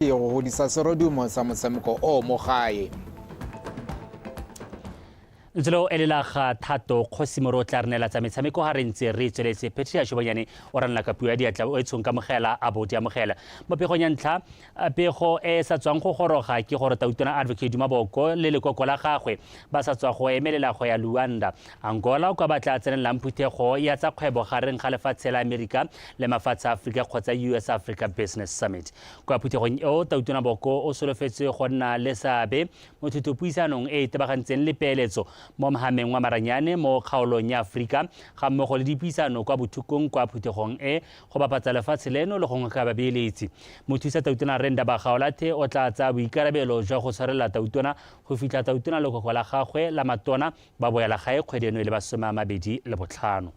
Go godisa serodumo sa motshameko o mo gae. Ntse lo elela ga Thato Kgosi Moro o tla re neela tsa metshameko ga re ntse re tsweletse. Patricia Shobanyane o ranela ka puo ya diatla o e tshong kamogela a bo di amogela. Mo pegong ya ntlha, pego e e sa tswang go goroga ke gore Tautona Advocate Duma Boko le lekoko la gagwe ba sa tswa go emelela go ya Luanda, Angola kwa ba tla tsenelelang phuthego ya tsa kgwebo gareng ga lefatshe la Amerika le mafatshe a Aforika kgotsa US Africa Business Summit. Kwa phuthegong eo, Tautona Boko o solofetswe go nna le seabe mo thutopuisanong e e tebagantseng le peeletso mo mhameng wa maranyane mo kgaolong ya Aforika ga mmogo le dipuisano kwa bothukong kwa phuthegong e go bapatsa lefatshe leno le go ngoka babeeletsi. Mothusa Tautona Rre Ndaba Gaolathe o tla tsaya boikarabelo jwa go tshwarelela Tautona go fitlha Tautona lekoko la gagwe la matona ba boela gae kgwedi eno e le ba 25.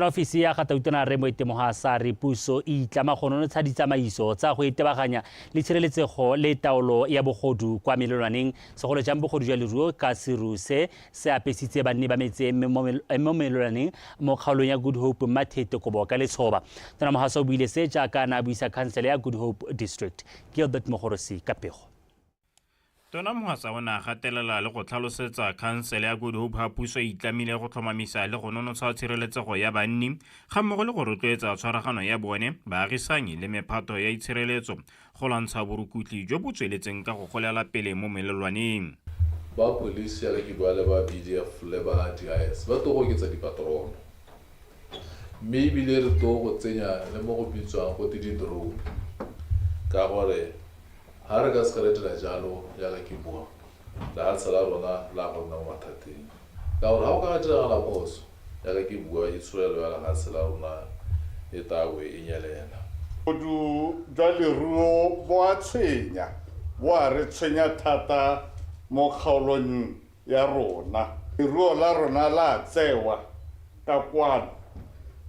Ofisi ya ga Tautona Rre Moeti Mohasa a re puso e itlama go nonotsha ditsamaiso tsa go itebaganya le tshireletsego le taolo ya bogodu kwa melelwaneng, segolo jang bogodu jwa leruo ka seru se se apesitse banni ba metse e mo melelwaneng mo kgaolong ya Good Hope Mmathete Kobo ka letshoba. Tona Mohasa o buile se jaaka a ne a buisa khansele ya Good Hope District. Gilbert Mogorosi ka pego. Tona Mohwasa o ne a gatelela le go tlhalosetsa khansele ya Good Hope ha puso e itlamile go tlhomamisa le go nonotsha tshireletsego ya banni ga mmogo le go rotloetsa tshwaragano ya bone, baagisanyi le mephato ya itshireletso go lwantsha borukutli jo bo tsweletseng ka go golela pele mo melelwaneng. Ba police yaka ke bua le ba BDF le ba DIS ba tlo go oketsa dipaterolo mme ebile re tlo go tsenya le mo go bitswang gote di-drone ka gore Ha re ka se ka ra dira jalo, jaaka ke bua, lehatshe la rona la go nna mo mathateng. Ka gore ha go ka ga diragala phoso, jaaka ke bua, itsholelo ya lehatshe la rona e taa bo e nyelela. Bogodu jwa leruo bo a tshwenya, bo a re tshwenya thata mo kgaolong ya rona. Leruo la rona la tsewa ka kwano,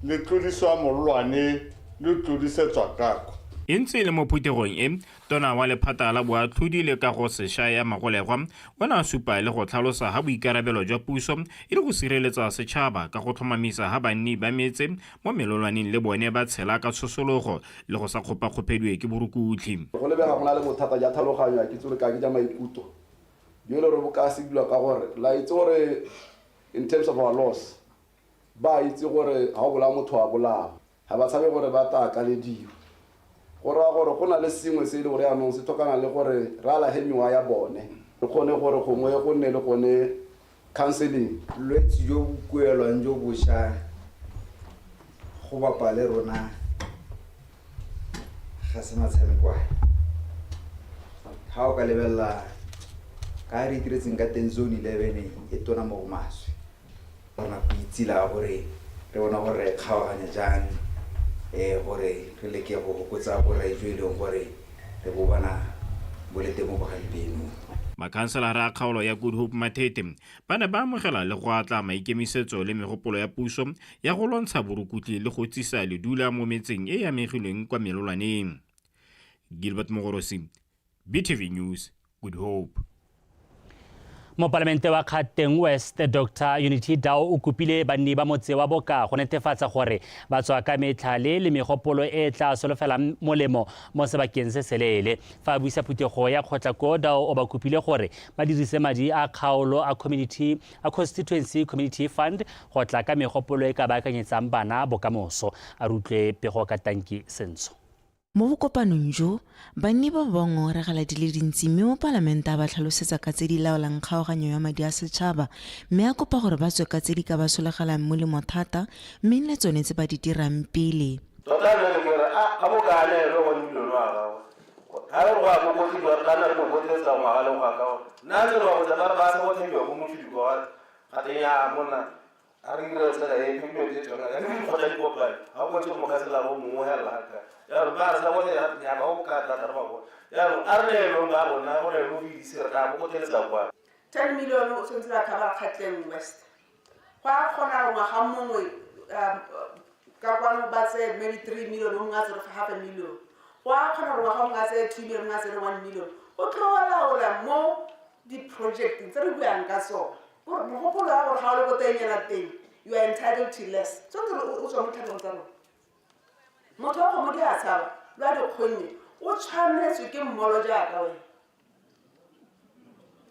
le tlodisiwa mollwane, le tlodisetswa ka kwa. E ntse e le mo phuthegong e, tona wa lephata la boatlhodi le kago sesha ya magolegwa o ne a supa le go tlhalosa ha boikarabelo jwa puso e le go sireletsa setšhaba ka go tlhomamisa ha banni ba metse mo melolwaneng le bone ba tshela ka tshosologo le go sa kgopakgophediwe ke borukutlhi. Go lebega go na le bothata ja tlhaloganyo, a ke itse gore ka ke ja maikutlo jo e le gore bo ka sedilwa ka gore la itse gore in terms of our laws ba itse gore ga o bolaya motho wa bolawa, ga ba tshabe gore ba tla kalediwa. Go raya gore go na le sengwe se e le gore yaanong se tlhokana le gore re alahe mewa ya bone, re kgone gore gongwe go nne le gone counseling. Bolwetse jo bo kuelwang jo boša go bapa le rona ga se matshamekwane. Ga o ka lebelela ka re itiretseng ka teng zone 11 e tona mo go maswe. Rona go itsila gore re bona gore re kgaoganya jang gore re leke go fokotsa borai jo e leng gore re bo bona bo le teng mo bogampienong. Makhanselara a kgaolo ya Good Hope Mathete ba ne ba amogela le go atla maikemisetso le megopolo ya puso ya go lwantsha borukutli le go tsisa ledula mo metseng e e amegilweng kwa melolwaneng. Gilbert Mogorosi, BTV News, Good Hope. Mopalamente wa Kgateng West Dr Unity Dao o kopile banni ba motse wa Boka go netefatsa gore ba tswa ka metlhale le megopolo e e tla solofelang molemo mo sebakeng se seleele. Fa a buisa phuthego ya kgotla ko, Dao o ba kopile gore ba dirise madi a kgaolo a community a constituency community fund go tla ka megopolo e ka baakanyetsang bana bokamoso. A re utlwe pego ka Tanki Sentsho. Mo bokopanong jo, banni ba bo ba ngongoregela di le dintsi mme mopalamente a ba tlhalosetsa ka tse di laolang kgaoganyo ya madi a setšhaba mme a kopa gore ba tswe ka tse di ka ba solegelang molemo thata mme e nne tsone tse ba di dirang pele. Tota nna ne ke re a ga bo ka neelwe one million wa gago ga re go a kokotediwa re ka nna re kokoteletsa ngwaga le ngwaga ka gore nna ntse re ba botsa ba re ba se go thapiwa ko motho dikwa ga teng ya monna A re dire tsela e ke dilo tse tsona ya dikgotla di kopane ga o kgotse mokhanselara o mongwe hela ga jaanong ba re sa bone ya ba o ka tla tla ba bona jaanong a re neelong ba rona go ne mo VDC re tla bokoteletsa kwa. 10 million o tshwanetse ba cover Kgatleng West. Go a kgona gore ngwaga mongwe ka kwano ba tseye maybe 3 million o mongwe a tsere half a million. Go a kgona gore ngwaga mongwe a tseye 2 million mongwe a tsere 1 million. Go tlo laola mo di-projecteng tse re buang ka tsone. Gore mogopolo wa gore ga o le ko teng ena teng, you are entitled to less. Tshwanetse gore o tswa mo tlhalogong tsa rona. Motho wa kgomo di a tshaba lwa dikgonnye o tshwanetswe ke mmolo jaaka wena.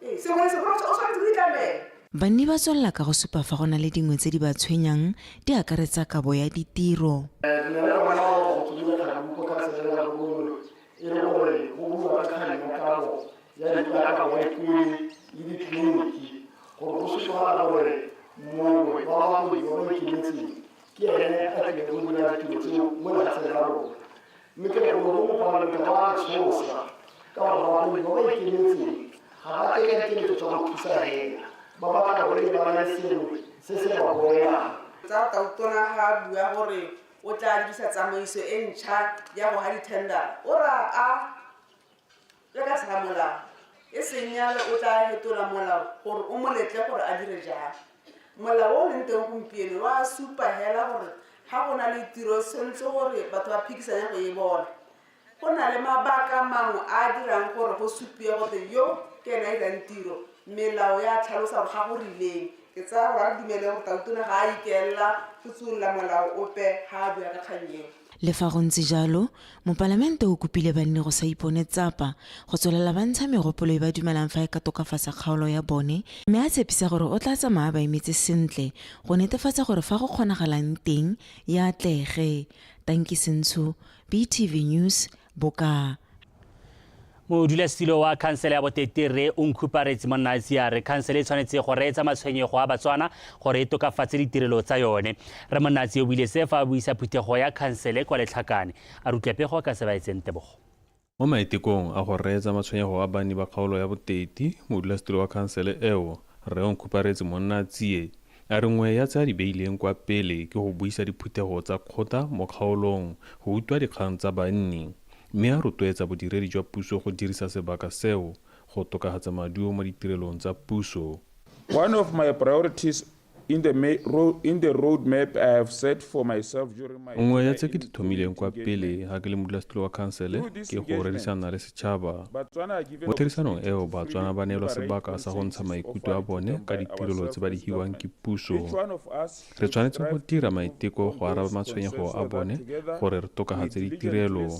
Ee, sengwe le sengwe o tshwanetse go itlamela. Banni ba tswelela ka go supa fa go na le dingwe tse di ba tshwenyang di akaretsa kabo ya ditiro. Re ne re bona gore go tsogile kgang ko khanseleng ya bokone e le gore go buiwa ka kgang ya kabo ya ya kabo ya dikole le ditleliniki gore go supagala gore mongwe wa bagodi ba ba ikemetseng ke ene a tlileng go dira ditiro tseo mo lefatsheng la rona. Mme ke re gore mo mopalamente go a tshosa ka gore bagodi ba ba ikemetseng ga ba tle ka dikeletso tsa go thusa hela, ba batla gore ba na le sengwe se se ba boelang. Tsa Tautona ga a bua gore o tla dirisa tsamaiso e ntšha ya go ga di-tender, o raya a le ka sa molao, e seng yalo o tla fetola molao gore o mo letle gore a dire jang. Molao o leng teng gompieno wa supa hela gore ga go na le tiro tshwanetse gore batho ba phikisane go e bona. Go na le mabaka mangwe a a dirang gore go supiwe gote yo ke ene a irang tiro, melao ya tlhalosa gore ga go rileng. Ke tsaya gore a re dumele gore Tautona ga a ikelela go tsuolola molao ope ga a bua ka kgang eo. Le fa go ntse jalo, mopalamente o kopile banni go sa ipone tsapa go tswelela ba ntsha megopolo e ba dumelang fa e ka tokafatsa kgaolo ya bone mme a tshepisa gore o tla tsamaya a ba emetse sentle go netefatsa gore fa go kgonagalang teng ya atlege. Tanki Sentsho, BTV News, Bokaa. Modulasetilo wa khansele ya Boteti Rre Onkhuparetse Monnatsi a re khansele e tshwanetse go reetsa matshwenyego a Batswana gore e tokafatse ditirelo tsa yone. Rre Monnatsi o buile se fa a buisa phuthego ya khansele kwa Letlhakane. A re utlwe pego ka Sebaetseng Tebogo. Mo maitekong a go reetsa matshwenyego a banni ba kgaolo ya Boteti, modulasetilo wa khansele eo, Rre Onkhuparetse Monnatsie, a re nngwe ya tse a di beileng kwa pele ke go buisa diphuthego tsa kgotla mo kgaolong go utlwa dikgang tsa banni, mme a rotloetsa bodiredi jwa puso go dirisa sebaka seo go tokafatsa maduo mo ditirelong tsa puso. One of my priorities in the, in the road map I have set for myself during my Nngwe ya tse ke di thomileng kwa pele ga ke le modulasetulo wa khansele ke go rerisana le setšhaba. Mo therisanong eo, Batswana ba neelwa sebaka sa go ntsha maikutlo a bone ka ditirelo tse ba di hiwang ke puso. Re tshwanetse go dira maiteko go araba matshwenyego a bone gore re tokafatse ditirelo.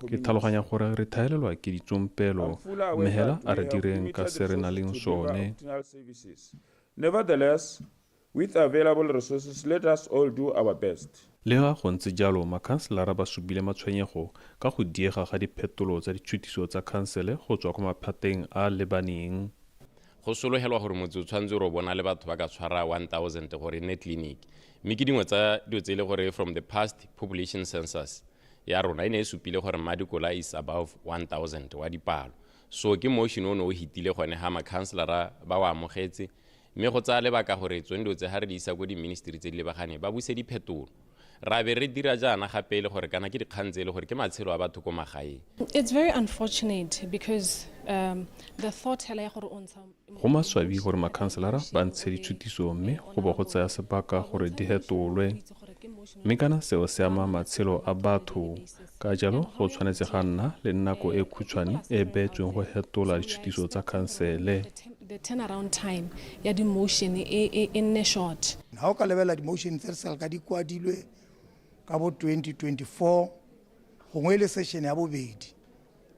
Ke tlhaloganya gore re thaelelwa ke ditsompelo, mme hela a re direng ka se re na leng sone. Nevertheless, with available resources, let us all do our best. Le ha go ntse jalo, makhanselara ba supile matshwenyego ka go diega ga diphetolo tsa ditshutiso tsa khansele go tswa kwa maphateng a a lebaneng. Go sologelwa gore motse o tshwanetse gore o bona le batho ba ka tshwara 1000 gore e nne clinic, mme ke dingwe tsa dilo tse e le gore from the past population census ya rona e ne e supile gore Mmadikola is above 1000 wa dipalo. So ke motion o ne o hitile gone ga makhanselara ba o amogetse, mme go tsaya lebaka gore tsone dilo tse ga re di isa ko di-ministry tse di lebaganeng ba buse diphetolo. Ra be re dira jaana gape e le gore kana ke dikgang tse e le gore ke matshelo a batho ko magaeng. It's very unfortunate because the thought hela ya gore o ntsha Go maswabi gore makhanselara ba ntshe ditshutiso mme go bo go tsaya sebaka gore di hetolwe. Mme kana seo se ama matshelo a batho, ka jalo go tshwanetse ga nna le nako e khutshwane e e beetsweng go hetola ditshutiso tsa khansele. The turnaround time ya di-motion e e nne short. Ga o ka lebelela di-motion tse re sala ka di kwadilwe ka bo 2024 gongwe e le session ya bobedi,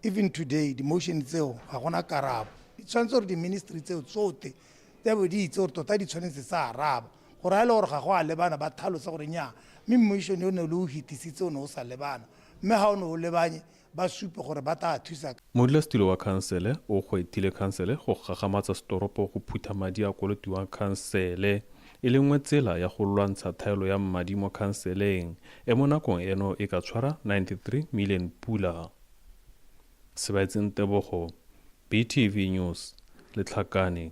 even today di-motion tseo ga gona karabo. Di tshwanetse gore di-ministry tseo tsote tse bo di itse gore tota di tshwanetse tsa araba, gore ga e le gore ga go a lebana ba tlhalose gore nnyaa, mme motion o ne o le o hitisitse o ne o sa lebana, mme ga o ne o lebanye ba supe gore ba tla thusa. Modulasetulo wa khansele o gwethile khansele go gagamatsa setoropo go phutha madi a kolotiwang khansele, e le nngwe tsela ya go lwantsha thaelo ya madi mo khanseleng, e mo nakong eno e ka tshwara 93 million pula. Sebaetseng Tebogo, BTV News, Letlhakane.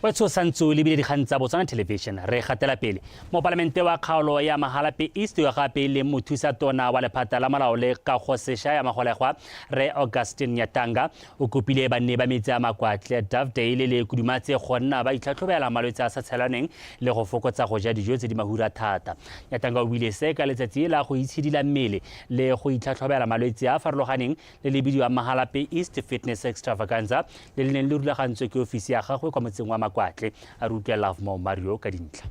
Wetsho santse o lebile dikgang tsa Botswana Television. Re gatela pele. Mopalamente wa kgaolo ya Mahalapye East yo gape e leng mothusa tona wa lephata la molao le kago sesha ya magolegwa Rre Augustine Nyatanga o kopile banni ba metse ya Makwatle, Dovedale le Kudumatse go nna ba itlhatlhobela malwetse a sa tshelaneng le go fokotsa go ja dijo tse di mahura thata. Nyatanga o buile se ka letsatsi la go itshidila mmele le go itlhatlhobela malwetse a a farologaneng le le bidiwang Mahalapye East Fitness Extravaganza le le neng le rulagantswe ke ofisi ya gagwe kwa motseng wa Makwatle. Makwatle. A re utlwe Lovemore Mario ka dintlha.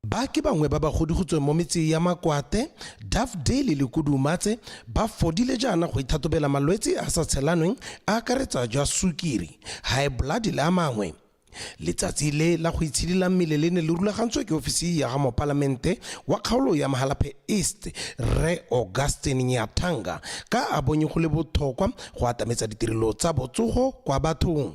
Ba ke bangwe ba bagodi go tsweng mo metseng ya Makwate, Dovedale le Kudumatse ba fodile jaana go ithatobela malwetse a sa tshelanweng a akaretsa jwa sukiri, high blood le a mangwe. Letsatsi le la go itshidila mmele le ne le rulagantswe ke ofisi ya ga mopalamente wa kgaolo ya Mahalapye East, Rre Augustine Nyathanga, ka a bonye go le bothokwa go atametsa ditirelo tsa botsogo kwa bathong.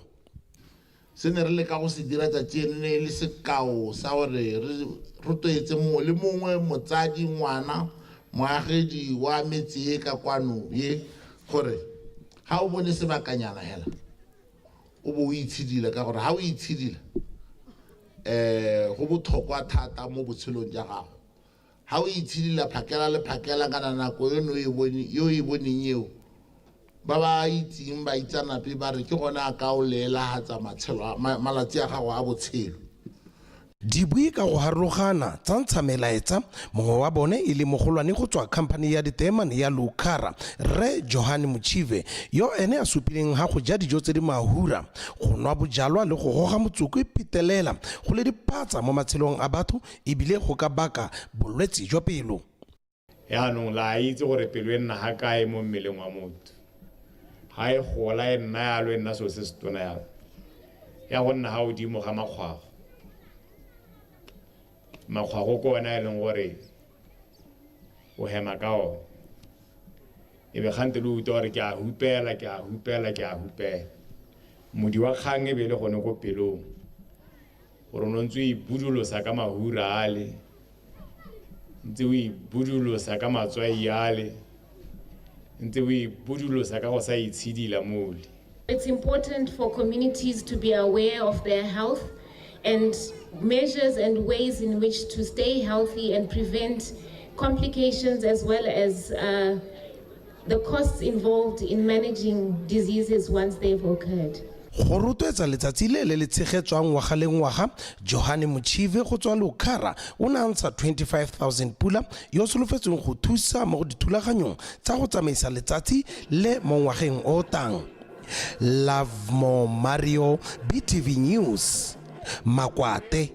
Se ne re leka go se dira tsatsi eno ne e le sekao sa gore re rotloetse mongwe le mongwe, motsadi, ngwana, moagedi wa metse e ka kwano ye, gore ga o bone sebakanyana hela o bo o itshidila, ka gore ga o itshidila go botlhokwa thata mo botshelong ja gago. Ga o itshidila phakela le phakela kana nako eno yo e boneng eo, ba ba itseng baitsanape ba re ke gone a ka o leelagatsa malatsi a gago a botshelo. Dibui ka go harologana tsa ntsha melaetsa, mongwe wa bone e le mogolwane go tswa khamphane ya diteemane ya Lucara, Rre Johan Mochive, yo ene a supileng ha go ja dijo tse di mahura, go nwa bojalwa le go goga motsoko e phetelela go le diphatsa mo matshelong a batho ebile go ka baka bolwetse jwa pelo. Yaanong la itse gore pelo e nna ga kae mo mmeleng wa motho. Ga e gola e nna yalo, e nna selo se se tona yalo, ya go nna ga godimo ga makgwafo. Makgwafo ke ona e leng gore o hema ka one. E be kgante le utlwa gore ke a hupela, ke a hupela, ke a hupela. Modi wa kgang e be le gone ko pelong, gore o ne ntse o ibudulosa ka mahura ale, ntse o ibudulosa ka matswai ale, ntse o ibudulosa ka go sa itshidila mole. It's important for communities to be aware of their health and measures and ways in which to stay healthy and prevent complications as well as the costs involved in managing diseases once they've occurred. Go rotloetsa letsatsi le le le tshegetswang ngwaga le ngwaga, Johane Mochive go tswa Lucara o ne a ntsha 25,000 pula yo solofetsweng go thusa mo dithulaganyong tsa go tsamaisa letsatsi le mo ngwageng o tang. Lovemore Mario, BTV News, Makwate.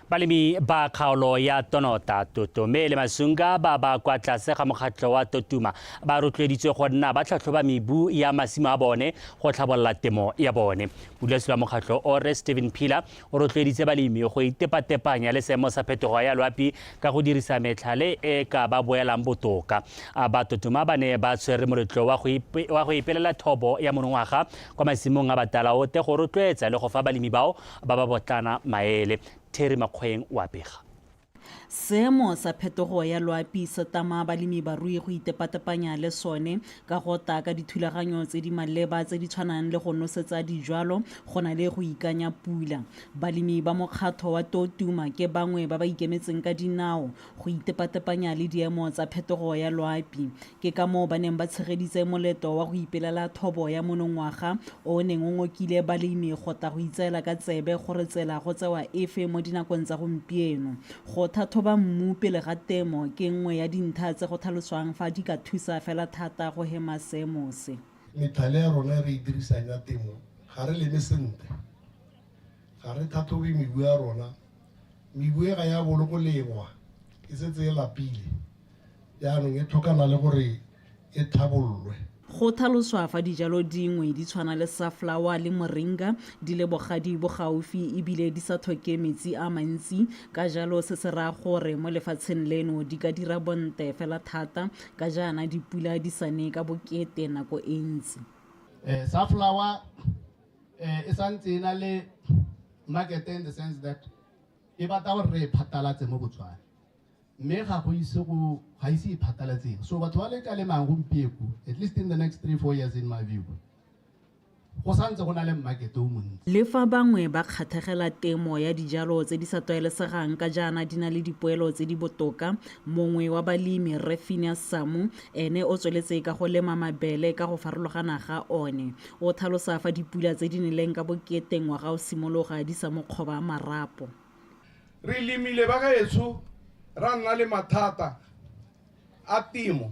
Balemi ba kgaolo ya Tonota, Totome le Masunga ba ba kwa tlase ga mokgatlho wa Totuma ba rotloeditswe go nna ba tlhatlhoba mebu ya masimo a bone go tlhabolola temo ya bone. Modulasetilo wa mokgatlho o Rre Stephen Phila o rotloeditse balemi go itepatepanya le seemo sa phetogo ya loapi ka go dirisa metlhale e ka ba boelang botoka. Ba Totuma ba ne ba tshwere moletlo wa go ipelela thobo ya monongwaga kwa masimong a Batalaote go rotloetsa le go fa balemi bao ba ba botlana maele. Terry Makgoeng o a bega. Seemo sa phetogo ya loapi se tama balemi barui go itepatepanya le sone ka go ta ka dithulaganyo tse di maleba tse di tshwanang le go nosetsa dijwalo go na le go ikanya pula. Balemi ba mokgatho wa Totuma ke bangwe ba ba ikemetseng ka dinao go itepatepanya le diemo tsa phetogo ya loapi. Ke ka moo ba neng ba tshegeditse moleto wa go ipelela thobo ya monongwaga o o neng o ngokile balemi go tla go itseela ka tsebe gore tsela go tsewa efe mo dinakong tsa gompieno. Go thathoba mmu pele ga temo ke nngwe ya dintlha tse go tlhaloswang fa di ka thusa fela thata go hema seemo se. Methale ya rona e re e dirisang ya temo ga re leme sentle, ga re tlhatlhobe mebu ya rona. Mebu e ga ya bolo go lengwa, e setse e lapile, jaanong e tlhokana le gore e tlhabololwe. Go tlhaloswa fa dijalo dingwe di tshwana le safflower le moringa di le bogadi bo gaufi ebile di sa tlhoke metsi a mantsi, ka jalo se se raya gore mo lefatsheng leno di ka dira bonte fela thata ka jaana dipula di sa ne ka bokete nako e ntsi. Safflower e santse e na le market in the sense that e batla gore re e phatalatse mo Botswana, mme ga go ise go ga ise e phatalatseng. So batho ba le ka lemang gompieko, at least in the next 3-4 years in my view, go santse go na le market o montsi. Le fa bangwe ba kgatlhegela temo ya dijalo tse di sa tlwaelesegang ka jaana di na le dipoelo tse di botoka, mongwe wa balemi Rre Phineas Samu ene o tsweletse ka go lema mabele ka go farologana ga one. O tlhalosa fa dipula tse di neleng ka bokete ngwaga o simologa di sa mo kgoba marapo. Re lemile ba gaetsho ra nna le mathata a temo.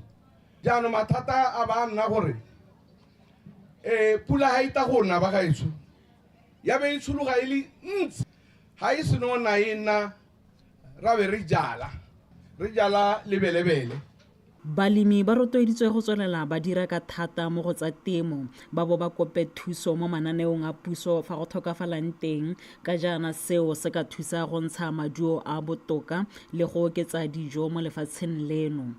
Jaanong mathata a ba nna gore pula ha ita go na ba gaetsho. Ya be e tshologa e le ntsi. Ga e seno na e nna ra be re jala. Re jala lebelebele. Balemi ba rotloeditswe go tswelela ba dira ka thata mo go tsa temo, ba bo ba kope thuso mo mananeong a puso fa go tlhokafalang teng, ka jaana seo se ka thusa go ntsha maduo a botoka le go oketsa dijo mo lefatsheng leno.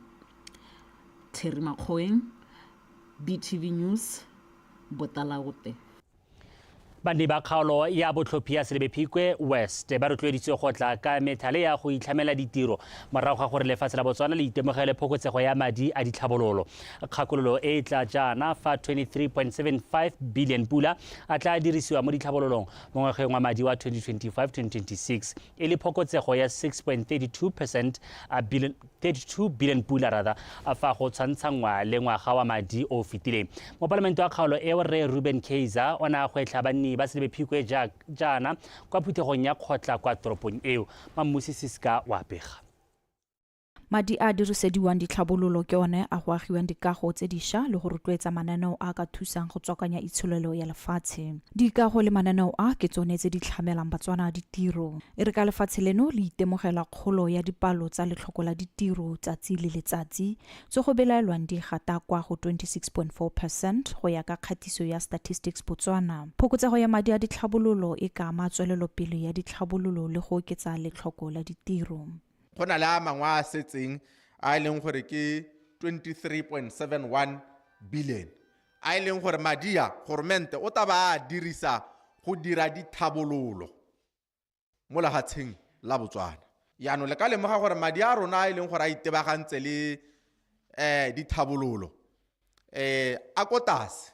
Terry Makgoeng, BTV News, Botalaote. Banni ba kgaolo ya botlhophi ya Selebephikwe West ba rotloeditswe go tla ka methale ya go itlhamela ditiro morago ga gore lefatshe la Botswana le itemogele phokotsego ya madi a ditlhabololo. Kgakololo e e tla jaana fa 23.75 billion pula a tla dirisiwa mo ditlhabololong mo ngwageng wa madi wa 2025-2026 e le phokotsego ya 6.32 percent billion 32 billion pula rather fa go tshwantshanngwa le ngwaga wa madi o fetileng. Mopalamente wa kgaolo eo Rre Ruben Kaiser o ne a gwetlha banni ba Selebephikwe jaana kwa phuthegong ya kgotla kwa toropong eo. Mammusi Siska wa pega. Madi a a dirisediwang ditlhabololo ke one a go agiwang dikago tse diša le go rotloetsa mananeo a a ka thusang go tswakanya itsholelo ya lefatshe. Dikago le mananeo a ke tsone tse di tlhamelang Batswana ditiro. E re ka lefatshe leno le itemogela kgolo ya dipalo tsa letlhoko la ditiro tsatsi le letsatsi, tse go belaelwang di gata kwa go 26.4 percent go ya ka kgatiso ya Statistics Botswana. Phokotsego ya madi a ditlhabololo e ka ama tswelelopele ya ditlhabololo le go oketsa letlhoko la ditiro. Go na le a mangwe a a setseng a e leng gore ke 23.71 billion a e leng gore madi a goromente o tla ba a dirisa go dira dithabololo mo lefatsheng la Botswana. Jaanong le ka lemoga gore madi a rona a e leng gore a itebagantse le um dithabololo um a ko tlase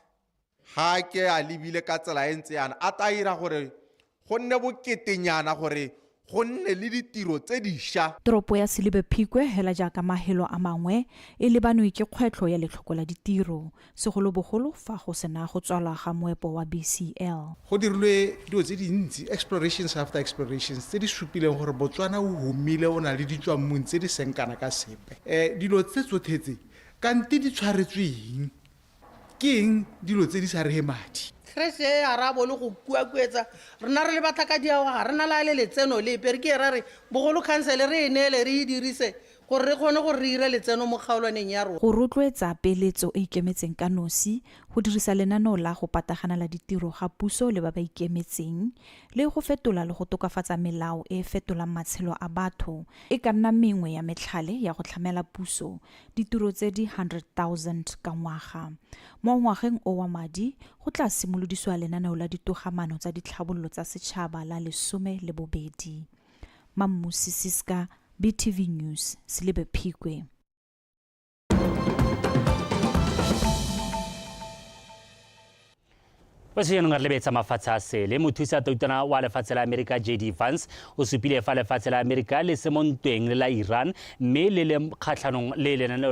ga ke a lebile ka tsela e ntse yana a tla ira gore go nne boketenyana gore go nne le ditiro tse dišwa. Toropo ya Selibe Phikwe hela jaaka mahelo a mangwe e lebanwe ke kgwetlho ya letlhoko la ditiro, segolobogolo fa go sena go tswalwa ga moepo wa BCL. Go dirilwe dilo tse dintsi, explorations after explorations, tse di supileng gore Botswana o humile, o na le ditswammung tse di seng kana ka sepe. Dilo tse tsothe tse, kante di tshwaretswe eng? Ke eng dilo tse di sa reye madi? Creche e a ra bo le go kuakuetsa rona re le batlakadiago ga re na la le letseno lepe re ke ra re bogolo khansele re e neele re e dirise gore re kgone gore re ire letseno mo kgaolwaneng ya rona. Go rotloetsa peeletso e ikemetseng ka nosi, go dirisa lenaneo la go pataganela ditiro ga puso le ba ba ikemetseng, le go fetola le go tokafatsa melao e e fetolang matshelo a batho e ka nna mengwe ya metlhale ya go tlhamela puso ditiro tse di 100,000 ka ngwaga. Mo ngwageng o wa madi, go tla simolodisiwa lenaneo la ditogamaano tsa ditlhabololo tsa setšhaba la 12. Mammusi Siska, BTV News, Selibe Phikwe. Kwa sejanong re lebetsa mafatshe a sele mothusa tautona wa lefatshe la Amerika JD Vance o supile fa lefatshe la Amerika le se mo ntweng le la Iran mme le le kgatlhanong le lenaneo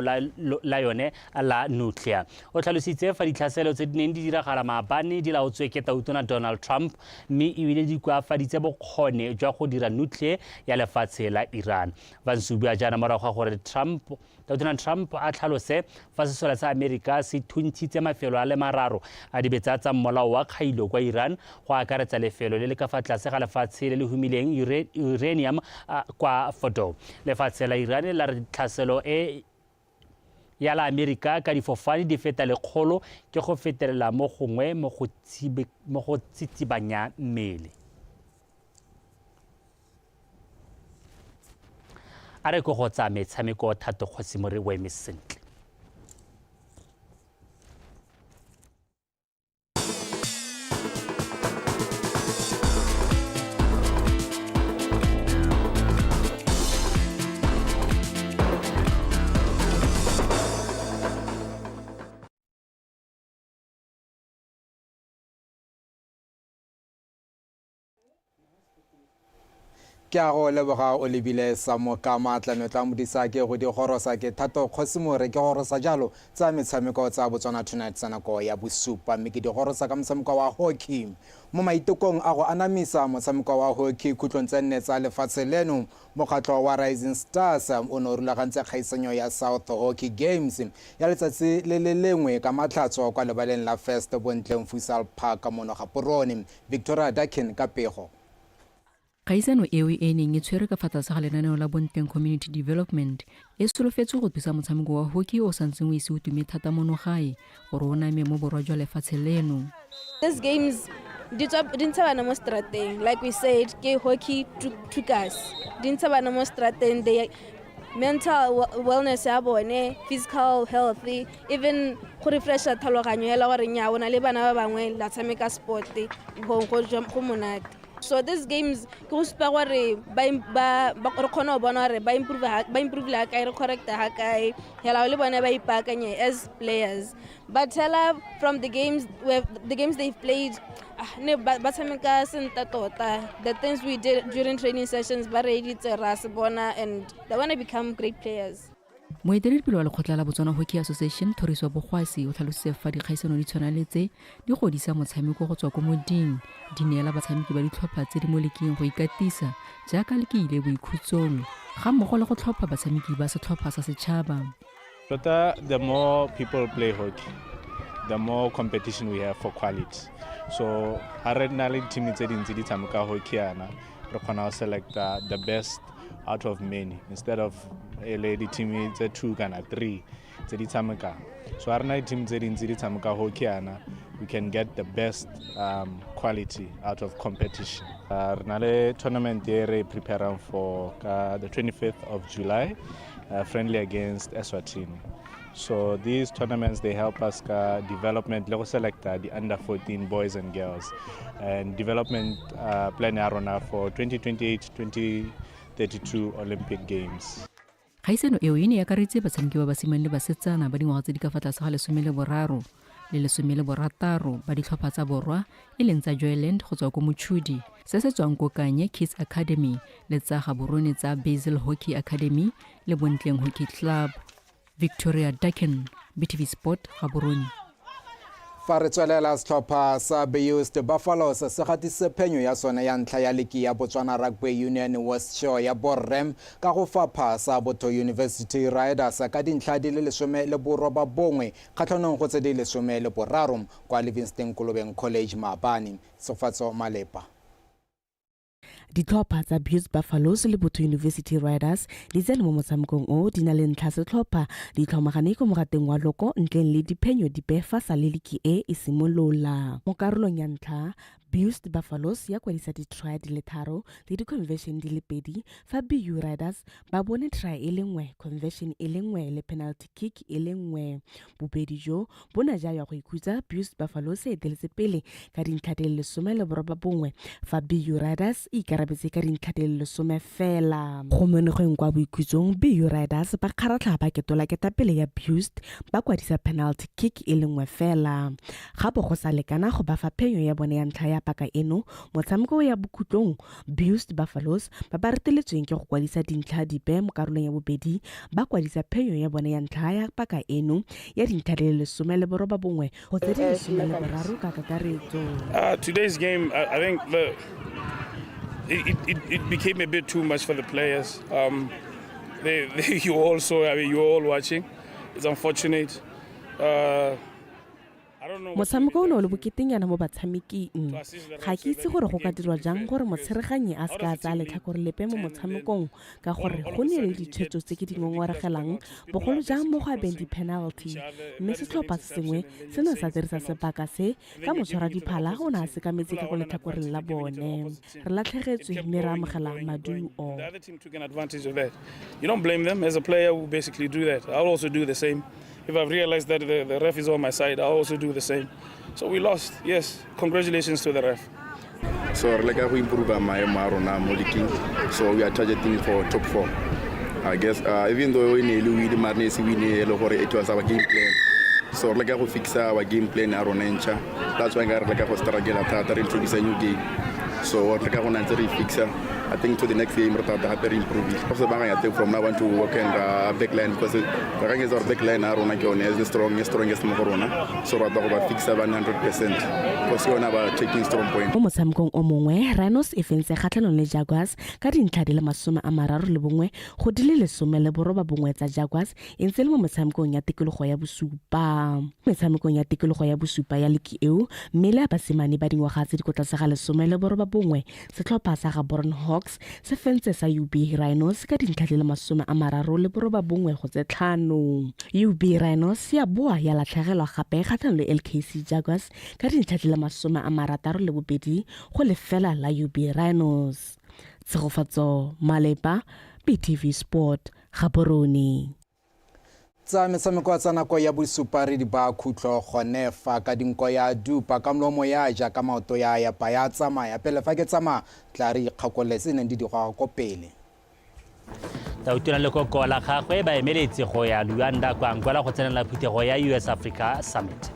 la yone la nuclear. O tlhalositse fa ditlhaselo tse di neng di diragala maabane di laotswe ke tautona Donald Trump mme ebile di koafaditse bokgone jwa go dira nuclear ya lefatshe la Iran. Vance o bua jaana morago ga gore Trump Donald Trump a tlhalose fa sesole sa Amerika se thuntshitse mafelo a le mararo a dibetsa tsa mmolao wa kgailo kwa Iran, go akaretsa lefelo le le ka fa tlase ga lefatshe le le humileng uranium kwa Fordow. Lefatshe la Iran la re tlhaselo e ya la Amerika ka difofane di feta lekgolo ke go fetelela mo gongwe mo go tsitsibanya mmele. A re ko go tsa metshameko Thato Kgosimore o eme sentle. Ke a go leboga o lebile sa moka maatla metla modisa ke go di gorosa ke Thato Kgosimore ke gorosa jalo tsa metshameko tsa Botswana Tonight sa nako ya bosupa, mme ke di gorosa ka motshameko wa hockey. Mo maitekong a go anamisa motshameko wa hockey khutlong tse nne tsa lefatshe leno, mokgatlho wa Rising Stars o ne o rulagantse kgaisanyo ya South Hockey Games ya letsatsi le le lengwe ka Matlhatso kwa lebaleng la First Bontleng Futsal Park mono Gaborone. Victoria Dakin ka pego. Kgaisano eo e e neng e tshwerwe ka fa tlase ga lenaneo la Bontleng Community Development e solofetswe go thusa motshameko wa hockey o o santseng o ise o tume thata mono gae gore o name mo borwa jwa lefatshe leno. These games di ntsha bana mo strateng. Like we said, ke hockey thukas di ntsha bana mo strateng, they mental wellness ya bone, physical health, even go refresha tlhaloganyo hela gore nya o na le bana ba bangwe la tshameka sport go monate. So these games ke go supa gore re kgone go bona gore ba improve ha kae, re correct ha kae, hela le bone ba ipaakanye as players. But hela from the games they've played, ne ba tshameka sentle tota. The things we did during training sessions ba reeditse, ra se bona, and they want to become great players. Moeteledipele wa lekgotla la Botswana Hockey Association, Thoriswa Bogwasi, o tlhalositse fa dikgaisano di tshwana le tse di godisa motshameko go tswa ko moding, di neela batshameki ba ditlhopha tse di mo leking go ikatisa jaaka le ke ile boikhutsong, ga mmogo le go tlhopha batshameki ba setlhopha sa setšhaba. Tota, the more people play hockey, the more competition we have for quality. So ha re na le team tse dintsi di tshameka hockey yana, re kgona go selecta the best out of many instead of e le di-team tse two kana three tse di tshamekang. So ha re na di-team tse dintsi di tshameka hockey yana, we can get the best quality out of competition. Re na le tournament e re preparang for ka the 25th of July, friendly against Eswatini. So these tournaments, they help us ka development le go selecta the under 14 boys and girls and development plan ya rona for 2028 2032 Olympic Games. Kgaisano eo e ne e akaretše batshameki ba basimane le basetsana ba dingwaga tse di ka fa tlase ga 13 le 16 ba ditlhopha tsa borwa, e leng tsa Joyland go tswa ko Mochudi, se se tswang ko Kanye Kids Academy, le tsa Gaborone tsa Basil Hockey Academy le Bontleng Hockey Club. Victoria Dakin, BTV Sport, Gaborone. Fa re tswelela, setlhopha sa Beused Buffaloes se gatise phenyo ya sone ya ntlha ya liki ya Botswana Rugby Union West Shore ya borre ka go fapha sa Botho University Riders ka dintlha di le 19 kgatlhanong go tse di 13 kwa Livingston Kolobeng College maabane. Sefatso Malepa. Ditlhopha tsa Buse Buffaloes le Botho University Riders di tsene mo motshamekong o di na le ntlha setlhopha di tlhomagane ko mogateng wa loko ntleng le diphenyo dipe fa sa le liki e e simolola. Mo karolong ya ntlha, Bust Buffaloes ya kwadisa di-try di le tharo le di-conversion di le pedi, fa BU Riders ba bone try e le nngwe, conversion e le nngwe le penalty kick e le nngwe. Bobedi jo bo na ja ya go ikhutsa, Bust Buffaloes e eteletse pele ka dintlha di le 19, fa BU Riders e ikarabetse ka dintlha di le 10 fela. Go menegweng kwa boikhutsong, BU Riders ba kgaratlha ba ketola ketapele ya Bust, ba kwadisa penalty kick e le nngwe fela, ga bo go sa lekana go ba fa phenyo ya bone ya ntlha ya paka eno. Motshameko ya bokhutlong, Bust Buffaloes ba ba reteletsweng ke go kwadisa dintlha dipe mo karolong ya bobedi, ba kwadisa phenyo ya bone ya ntlha ya paka eno ya dintlha di le 19 go tse di 13 ka kakaretso. Today's game, I think it became a bit too much for the players. You all saw, I mean, you were all watching. It's unfortunate. I don't know. Motshameko o ne o le boketenyana mo batshameking. Ga ke itse gore go ka dirwa jang gore motshereganyi a se ka a tsaya letlhakore lepe mo motshamekong, ka gore go ne le ditshwetso tse ke di ngongoregelang, bogolo jang mo go abeng di-penalty, mme setlhopha se sengwe se ne sa dirisa sebaka se ka motshwara diphala o ne a sekametse ka go letlhakoreng la bone. Re latlhegetswe mme re amogela maduo. The other team took an advantage of that. You don't blame them. As a player, we basically do that. I'll also do the same. If I've realized that the ref is on my side, I'll also do the same. So we lost. Yes. Congratulations to the ref. So re leka go improve maemo a rona mo leaking, so we are targeting for top four, I guess. Even though e ne e le win, mare ne e se win e le gore it was our game plan. So re leka go fixa our game plan ya rona e ntšha. That's why nka re leka go struggle thata, re introduce a new game, so re leka go na ntse re e fixa. I think to the next game re tla gape re improve. Go se banganya teng from now on to work and back line because re akanyetsa gore back line ya rona ke yone the strong strongest mo go rona. So re batla go ba fixa ba 100% because ke yona ba taking strong point. Mo motshamekong o mongwe, Rhinos e fentse kgatlhanong le Jaguars ka dintlha di le 31 go di le 19 tsa Jaguars e ntse e le mo metshamekong ya tikologo ya bosupa. Metshamekong ya tikologo ya bosupa ya liki eo, mme le ya basimane ba dingwaga tse di ko tlase ga 19, setlhopha sa Gaborone Hawks se fentse sa UB Rhinos ka dintlha di le 39 go tse 5. UB Rhinos ya boa ya latlhegelwa gape kgatlhanong le LKC Jaguars ka dintlha di le 62 go lefela la UB Rhinos. Tshegofatso Malepa, BTV Sport, Gaborone. Tsa metshameko tsa nako ya bosupa re di ba khutlo gone fa ka dinko ya dupa ka molomo ya ja ka maoto ya epa ya tsamaya pele fa ke tsamaya tla re ikgakolole tse neng di di goga ko pele. Tautona le koko la gagwe ba emeletse go ya Luanda kwa Angola go tsenela phuthego ya US Africa Summit.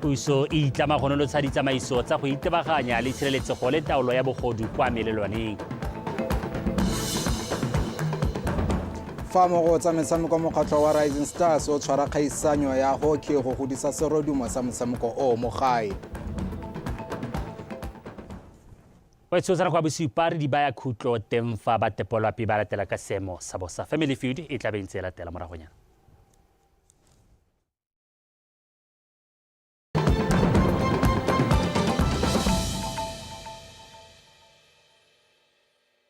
Puso e itlama go nonotsha ditsamaiso tsa go itebaganya le tshireletsego le taolo ya bogodu kwa melelwaneng. Fa mo go tsa metshameko mokgatlho wa Rising Stars o tshwara kgaisanyo ya hockey go godisa serodumo sa motshameko o mo gae. Wetso tsana kwa bosupa re di baya khutlo teng fa ba tepolwapi ba latela ka seemo sa bosa. Family Feud e tla be e ntse e latela moragonyana.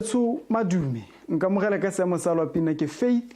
Tsho madume nkamogela ka seemo sa lwapina ke Faith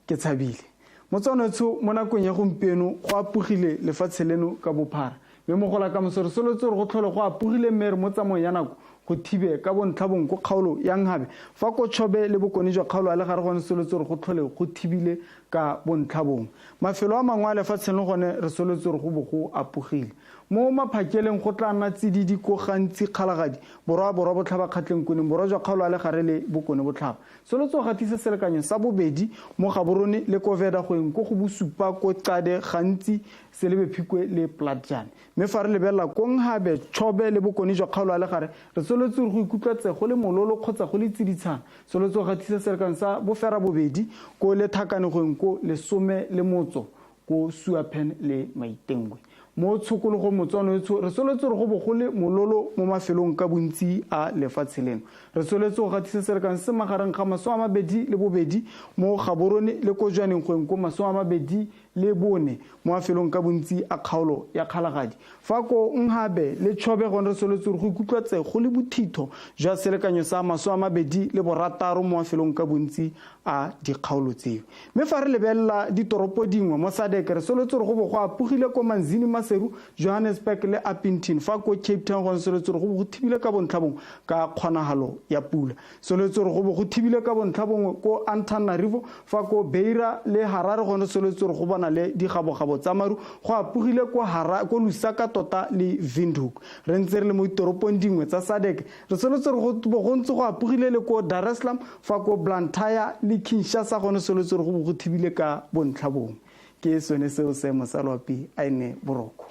ke tshabile. Motswana tsho mo nakong ya gompieno go apogile lefatshe leno ka bophara mme mo gola ka moso re solotse gore go tlhole go apogile mme re mo tsamaong ya nako go thibe ka bontlha bongwe ko kgaolo ya Nghabe fa ko Chobe le bokone jwa kgaolo a le gare gone solotse gore go tlhole go thibile ka bontlha bongwe. Mafelo a mangwe a lefatsheng le gone re solotse gore go bo go apogile. Mo maphakeleng go tla nna tsididi ko gantsi Kgalagadi, borwa borwa botlhaba Kgatleng Kuneng, borwa jwa kgaolo a le gare le bokone botlhaba. Solotse go gatise selekanyo sa bobedi mo Gaborone le ko Verdagoeng ko go bosupa ko Qade gantsi Selebe Phikwe le Platjane. Mme fa re lebelela ko Nghabe, Chobe le bokone jwa kgaolo a le gare, re solotse gore go ikutlwa tse go le mololo kgotsa go le tsiditshana. Solotse go gatisa selekanyo sa bofera bobedi ko Lethakanegoeng ko 10 le motso ko Suapen le Maitengwe. Mo tshokologong motswana wetsho re soletse gore go bo go le mololo mo mafelong ka bontsi a lefatshe leno. Re soletse go gatisa selekanyo se magareng ga 22 mo Gaborone le ko Jwaneng goeng ko 24 mo mafelong ka bontsi a kgaolo ya Kgalagadi. Fa ko Nghabe le Chobe gone re soletse gore go ikutlwa tse go le bothitho jwa selekanyo sa 26 mo mafelong ka bontsi a dikgaolo tseo. Mme fa re lebelela ditoropo dingwe mo SADC re soletse gore go bo go apogile ko Manzini, Maseru, Johannesburg le Upington. Fa ko Cape Town gone soletse gore go bo go thibile ka bontlha bongwe ka kgonagalo ya pula. Soletse gore go bo go thibile ka bontlha bongwe ko Antananarivo. Fa ko Beira le Harare gone soletse gore go bona le digabogabo tsa maru go apogile ko ko Lusaka tota le Windhoek. Re ntse re le mo ditoropong dingwe tsa SADC re soletse gore go bo go ntse go apogile le ko Dar es Salaam, fa ko Blantyre le Kinshasa gone soletse gore go bo go thibile ka bontlha bongwe. Ke sone seo seemo sa loapi a ene boroko.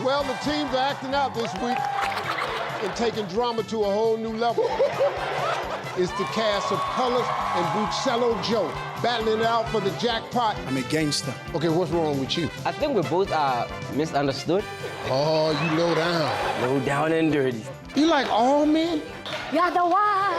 Well, the teams are acting out this week and taking drama to a whole new level. It's the cast of Colors and Butshelo Joe battling it out for the jackpot. I'm a gangster. Okay, what's wrong with you? I think we both are misunderstood. Oh, you low down. Low down and dirty. You like all men? You're the one.